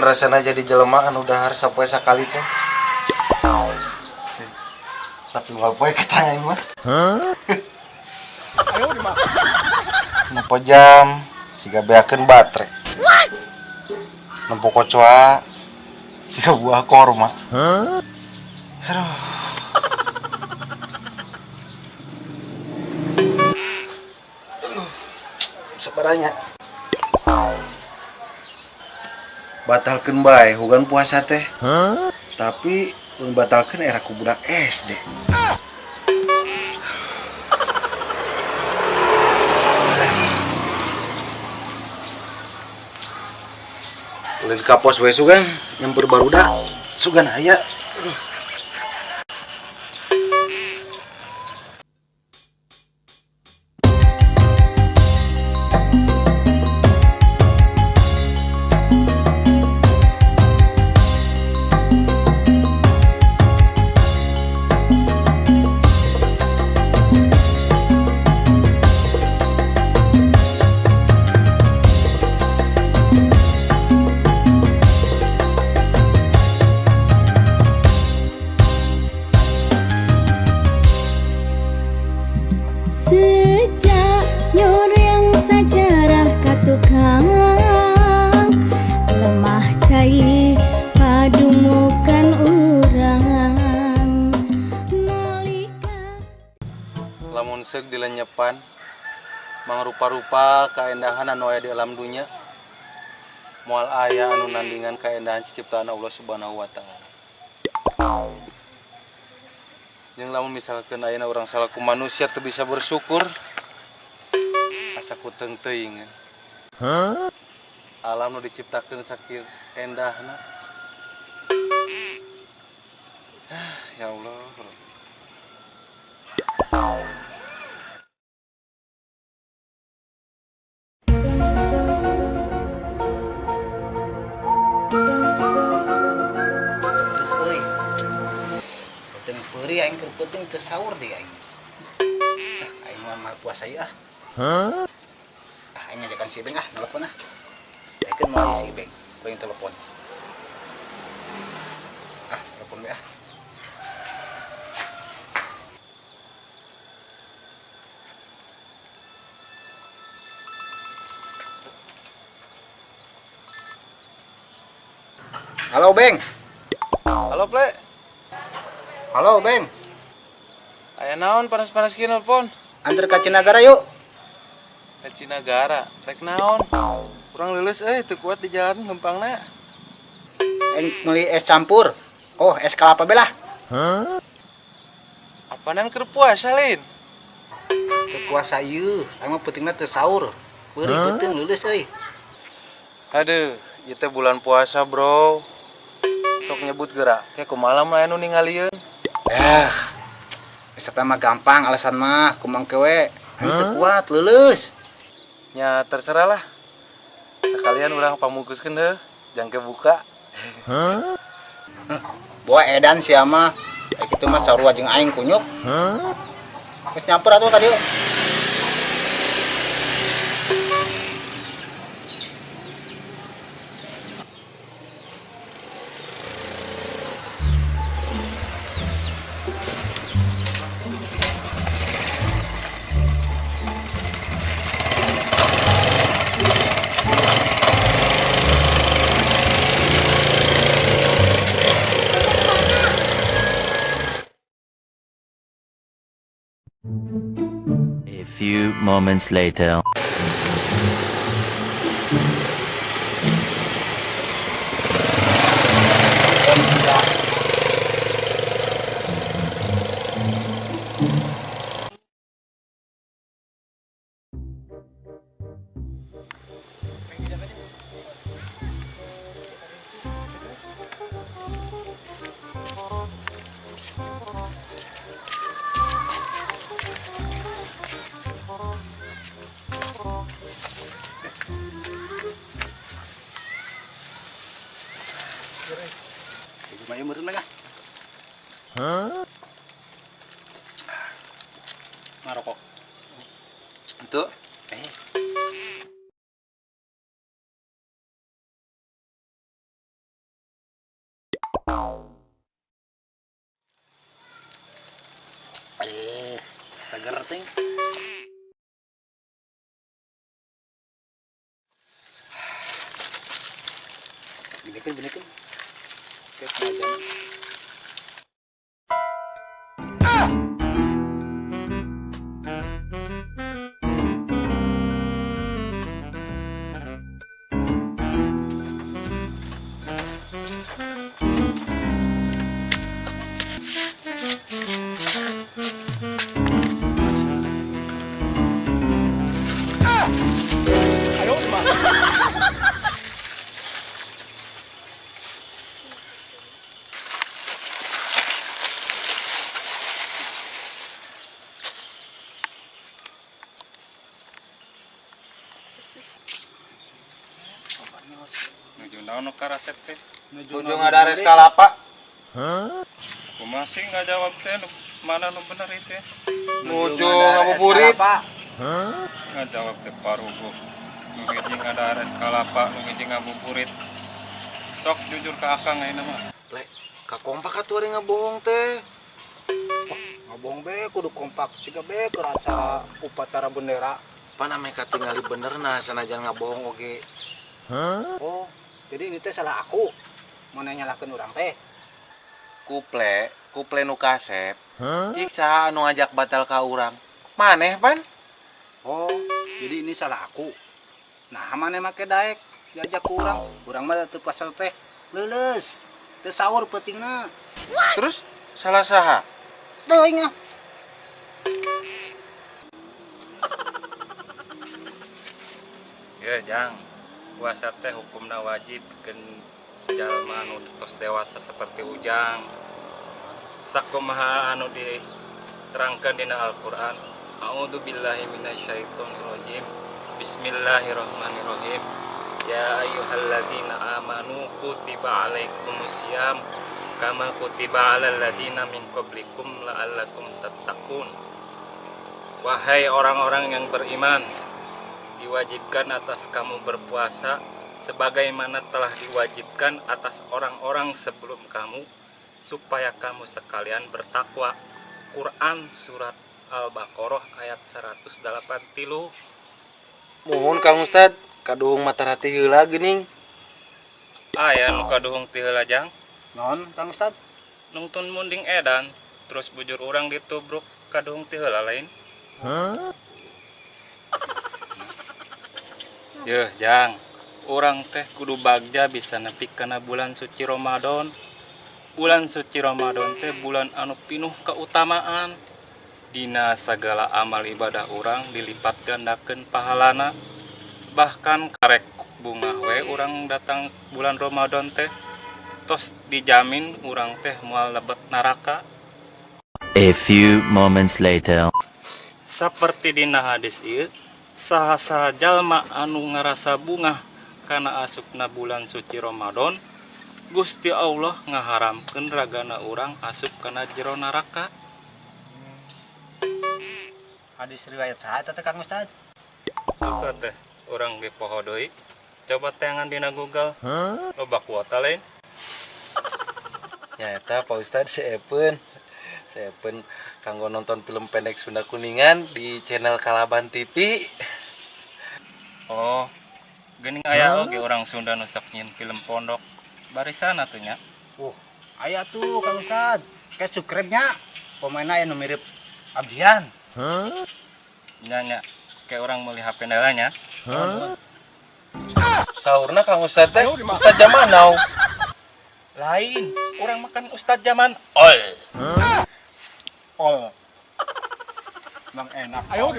Rasana jadi jelema anu dahar sapoe sakali teh. Tapi moal poe ketang aing mah. Nempo jam siga beakeun baterai. Nempo kocoa siga buah korma. Aduh. Aduh. Sabaranya. Batalkeun bae hugan puasa teh. Tapi mun batalkeun era ku budak SD. Ulin ka pos we sugan nyamper barudak sugan aya. Sejak nyoreng sajarah katukang lemah cai padumukan urang nalika Lamun seuk dilenyepan mangrupa-rupa kaendahan anu aya di alam dunya, moal aya anu nandingan kaendahan ciptaan Allah Subhanahu wa taala. Jeung lamun misalkeun ayeuna urang salaku manusia teu bisa bersyukur, asa kuteng teuing. Alam nu diciptakeun sakieu endahna. Ya Allah. Terus euy. Penting peuri aing keur penting teu sahur deui aing. Ah, aing mah puasa ieu ah. Ah, aing ngajakan si Beng ah, telepon ah. Aing moal si Beng, ku aing telepon. Ah, telepon we ah. Halo, Beng. Halo, Ple. Halo, Beng. Aya naon panas-panas kieu nelpon? Anter ka Cinagara yuk. Ka Cinagara, rek naon? Kurang leuleus euy, teu kuat di jalan lempangna. Aing meuli es campur. Oh, es kelapa be lah. Apanan keur puasa lain? Teu puasa ieu, aing mah peutingna teu sahur. Peurih peuting leuleus euy. Aduh, ieu teh bulan puasa, Bro. Sok nyebut geura, kayak kumaha mah anu ningalieun. Eh, eta mah gampang alasan mah, kumang kewe. Aing teu kuat leuleus. Nya terserah lah. Sekalian urang pamungkuskeun heuh, jangke buka. Boa edan sia mah. Kayak kitu mah sarua jeung aing kunyuk. Geus nyamper atuh ka dieu. A few moments later. Ngarokok. Itu. Seger ting. Binikin, binikin. Oke, pengajian. Nuju naon nu karasep teh? Nuju ngadares kalapa. Kumaha sih nggak jawab teh nu mana nu bener itu? Nuju ngabuburit. Nggak jawab teh paruguh. Nu hiji ngadares kalapa, nu hiji ngabuburit. Sok jujur ke akang ayeuna mah. Le, ka kompak atuh ari ngabohong teh. Ngabohong be kudu kompak siga be keur acara upacara bendera. Pan ame katingali bener nah sanajan ngabohong oge. Oh, jadi ini teh salah aku. Mana nyalahkeun urang teh? Kuple, kuple nu kasep. Cik saha anu ngajak batal ka urang? Maneh pan? Oh, jadi ini salah aku. Nah, mana make daek diajak ku urang. Urang mah teu pasal teh leuleus. Teu sahur peutingna. Terus salah saha? Teuing ah. Ya, Jang. Puasa teh hukumna wajib pikeun jalma anu tos dewasa seperti Ujang. Sakumaha anu diterangkan dina Al-Qur'an. A'udzu billahi minasyaitonirrajim. Bismillahirrahmanirrahim. Ya ayyuhalladzina amanu kutiba alaikumusiyam kama kutiba alal ladzina min qablikum la'allakum tattaqun. Wahai orang-orang yang beriman, diwajibkan atas kamu berpuasa sebagaimana telah diwajibkan atas orang-orang sebelum kamu supaya kamu sekalian bertakwa. Quran surat Al-Baqarah ayat 183. Muhun Kang Ustad, kaduhung matarati heula geuning. Aya nu kaduhung ti heula, Jang. Non, Kang Ustad? Nungtun munding edan, terus bujur urang ditubruk, kaduhung ti heula lain. Yeuh, Jang. Urang teh kudu bagja bisa nepi kana bulan suci Ramadan. Bulan suci Ramadan teh bulan anu pinuh keutamaan. Dina sagala amal ibadah urang dilipat gandakeun pahalana. Bahkan karek bungah we urang datang bulan Ramadan teh tos dijamin urang teh moal lebet neraka. A few moments later. Saperti dina hadis ieu, saha-saha jalma anu ngarasa bungah kana asupna bulan suci Ramadan, Gusti Allah ngaharamkeun ragana urang asup kana jero neraka. Hadis riwayat saha eta teh, Kang Ustad? Apa teh urang ge poho deui. Coba teangan dina Google. Loba kuota lain. Nyata Pak Ustad, si Epen. Si Epen kanggo nonton film pendek Sunda Kuningan di channel Kalaban TV. Oh, geuning aya oge orang Sunda nu sok nyieun film pondok. Barisan atuh nya. Aya tuh, Kang Ustad. Kayak subscribe-nya. Pemainna aya nu mirip Abdian. Nya nya, kayak urang meuli HP heula nya. Saurna Kang Ustad teh Ustad zaman now. Lain, urang makan Ustad zaman ol. Oh. Emang enak. Ayo.